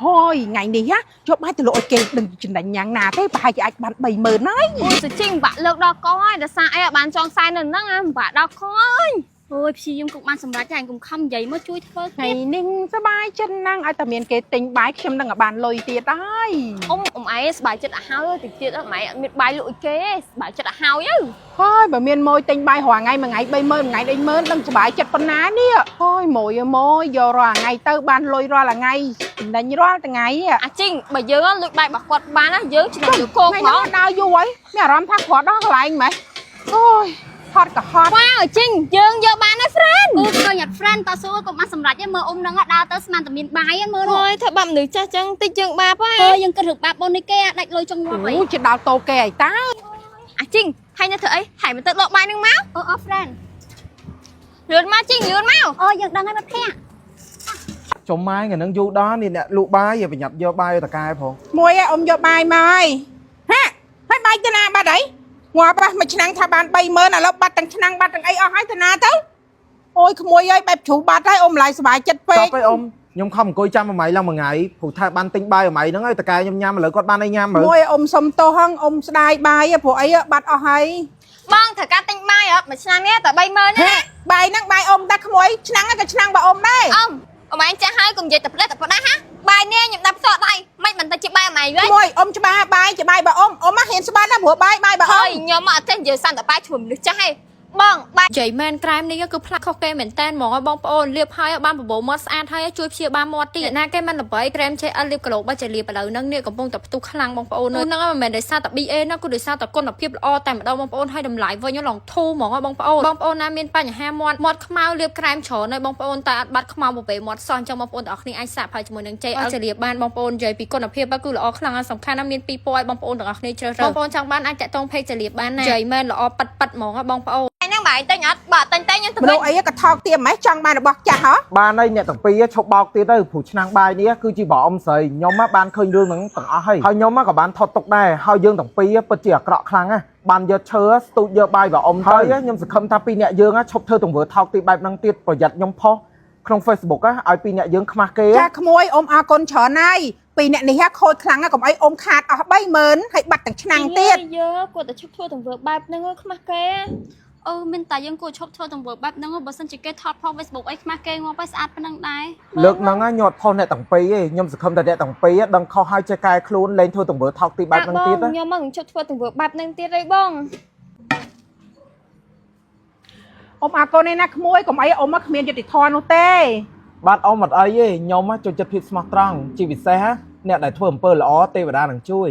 ហើយថ្ងៃនេះណាយកបាយទៅលក់ឲ្យគេដឹងចំណេញយ៉ាងណាទេប្រហែលជាអាចបាន30000ហើយ អូយសុជីងបាក់លើកដល់កហើយដោយសារអីអត់បានចងខ្សែនៅហ្នឹងអាបាក់ដល់កហើយ អូយព្យាយាមកុំបានសម្រេចតែកុំខំនិយាយមកជួយធ្វើ ថ្ងៃនេះសប្បាយចិត្តណាស់ឲ្យតែមានគេទិញបាយខ្ញុំនឹងឲ្យបានលុយទៀតហើយ អ៊ំអ៊ំឯងសប្បាយចិត្តឲ្យហើយតិចទៀតអ៊ំឯងអត់មានបាយលក់ឲ្យគេសប្បាយចិត្តឲ្យហើយទៅ ហើយបើមានម៉ួយទិញបាយរាល់ថ្ងៃមួយថ្ងៃ30000មួយថ្ងៃ30000ដឹងសប្បាយចិត្តប៉ុណ្ណានេះហើយម៉ួយអើយម៉ួយយករាល់ថ្ងៃទៅបានលុយរាល់ថ្ងៃចំណេញរាល់ថ្ងៃ អាជីងបើយើងលួចបាយរបស់គាត់បានណាយើងចំណេញលើគោក ថ្ងៃ ហ្មង ហ្នឹងដើរយូរហើយមានអារម្មណ៍ថាគ្រាន់ដល់កន្លែងម៉េះអូយហត់ក៏ហត់ វ៉ាវអាជីងយើងយកបានណា friend អូឃើញអត់ friend តស៊ូកុំបានសម្រេចទេមើលអ៊ំហ្នឹងដើរទៅស្មានតែមានបាយហ្នឹងមើល អូយធ្វើបាបមនុស្សចាស់ចឹងតិចយើងបាបហើយ អើយយើងគិតរឿងបាបបុណ្យនេះគេដាច់លុយចង់ងាប់អី អូជិតដល់តោគេអីតើ អាជីងហើយនៅធ្វើអីហើយមិនទៅលក់បាយនឹងមក អូអូ friend លឿនមកជីងលឿនមក អូយើងដឹងហើយមិត្តភក្តិ ចុំម៉ែថ្ងៃហ្នឹងយូរដល់នេះអ្នកលក់បាយប្រញាប់យកបាយឲ្យតកែផង មួយឯងអ៊ំយកបាយមកហើយហាហើយបាយទៅណាបាត់អីងាប់ហ៎មួយឆ្នាំងថាបាន30000ឥឡូវបាត់ទាំងឆ្នាំងបាត់ទាំងអីអស់ហើយទៅណាទៅអូយក្មួយអើយបែបជ្រុះបាត់ហើយអ៊ំម្លាយសប្បាយចិត្តពេក តបទៅអ៊ំខ្ញុំខំអង្គុយចាំមួយម៉ៃឡើងមួយថ្ងៃព្រោះថាបានទិញបាយមួយម៉ៃហ្នឹងឲ្យតកែខ្ញុំញ៉ាំឥឡូវគាត់បានអីញ៉ាំមើល មួយអ៊ំសុំទោសហងអ៊ំស្ដាយបាយហ៎ព្រោះអីបាត់អស់ហើយ បងត្រូវការទិញបាយអត់មួយឆ្នាំនេះតែ30000ទេ ហាបាយហ្នឹងបាយអ៊ំតាក្មួយឆ្នាំងហ្នឹងក៏ឆ្នាំងរបស់អ៊ំដែរ អ៊ំអ៊ំឯងចាស់ហើយកុំនិយាយតែផ្ដេសតែផ្ដាស់ហាបាយនេះខ្ញុំដាប់សក់ដៃមិនមិនទៅជាបាយអ៊ំឯងវិញ ក្មួយអ៊ំច្បាស់បាយជាបាយរបស់អ៊ំអ៊ំហៀនស្បាត់ណាព្រោះបាយបាយរបស់អ៊ ហើយ ំ ខ្ញុំអត់ចេះនិយាយសន្តិបាយជួយមនុស្សចាស់ឯងបងបាយ និយាយមែនក្រែមនេះគឺផ្លាស់ខុសគេមែនតែនហ្មងឲ្យបងប្អូនលាបហើយឲ្យបានបបោមាត់ស្អាតហើយជួយព្យាបាលមាត់ទៀតណាគេមិនល្បីក្រែម JL លាបគីឡូបើជាលាបឥឡូវហ្នឹងនេះកំពុងតែផ្ទុះខ្លាំងបងប្អូនហ្នឹងមិនមែនដោយសារតែ BA ណាគឺដោយសារតែគុណភាពល្អតែម្ដងបងប្អូនឲ្យតម្លៃវិញឡងធូរហ្មងឲ្យបងប្អូនបងប្អូនណាមានបញ្ហាមាត់មាត់ខ្មៅលាបក្រែមច្រើនហើយបងប្អូនតែអត់បាត់ខ្មៅបបេមាត់សោះអញ្ចឹងបងប្អូនទាំងអស់គ្នាអាចសាកផលជាមួយនឹង JL ជាលាបបានបងប្អូននិយាយពីគុណភាពគឺល្អខ្លាំងហើយសំខាន់ណាស់មានពីរពណ៌ឲ្យបងប្អូនទាំងអស់គ្នាជ្រើសរើសបងប្អូនចង់បានអាចតាក់ទង page ជាលាបបានណានិយាយមែនល្អប៉ិតប៉ិតហ្មងឲ្យបងប្អូន ហ្នឹងបាយទិញអត់បើអត់ទិញទេខ្ញុំទៅ មនុ វិញ ស្សអីក៏ថោកទាបម៉េះចង់បានរបស់ចាស់ហ៎ បានហើយអ្នកទាំងពីរឈប់បោកទៀតទៅព្រោះឆ្នាំងបាយនេះគឺជាបោអ៊ំស្រីខ្ញុំបានឃើញរឿងហ្នឹងទាំងអស់ហើយហើយខ្ញុំក៏បានថត់ទុកដែរហើយយើងទាំងពីរពិតជាអាក្រក់ខ្លាំងណាស់បានយកឈើស្ទូចយកបាយបោអ៊ំទៅខ្ញុំសង្ឃឹមថាពីរអ្នកយើងឈប់ធ្វើទង្វើថោកទាបបែបហ្នឹងទៀតប្រយ័ត្នខ្ញុំផុសក្នុង Facebook ឲ្យពីរអ្នកយើងខ្មាស់គេ ចាក្មួយអ៊ំអរគុណច្រើនហើយពីអ្នកនេះហ่ะខូចខ្លាំងណាស់កុំអីអ៊ំខាតអស់30000ហើយបាត់ទាំងឆ្នាំងទៀត យើគាត់តែឈប់ធ្វើទង្វើបែបហ្នឹងខ្មាស់គេ អឺមានតែយើងគួរឈប់ធ្វើទង្វើបែបហ្នឹងបើសិនជាគេថតផុស Facebook អីខ្មាស់គេងាប់ហើយស្អាតប៉ុណ្ណឹងដែរ លើកហ្នឹងញាត់ផុសអ្នកទាំងពីរឯងខ្ញុំសង្ឃឹមថាអ្នកទាំងពីរដឹងខុសហើយចេះកែខ្លួនលែងធ្វើទង្វើថោកទាបបែបហ្នឹងទៀតណា ខ្ញុំមកឈប់ធ្វើទង្វើបែបហ្នឹងទៀតអីបង អ៊ំអរគុណឯណាក្មួយកុំអីអ៊ំគ្មានយុត្តិធម៌នោះទេ បាទអ៊ំអត់អីទេខ្ញុំចូលចិត្តភាពស្មោះត្រង់ជាពិសេសអ្នកដែលធ្វើអំពើល្អទេវតានឹងជួយ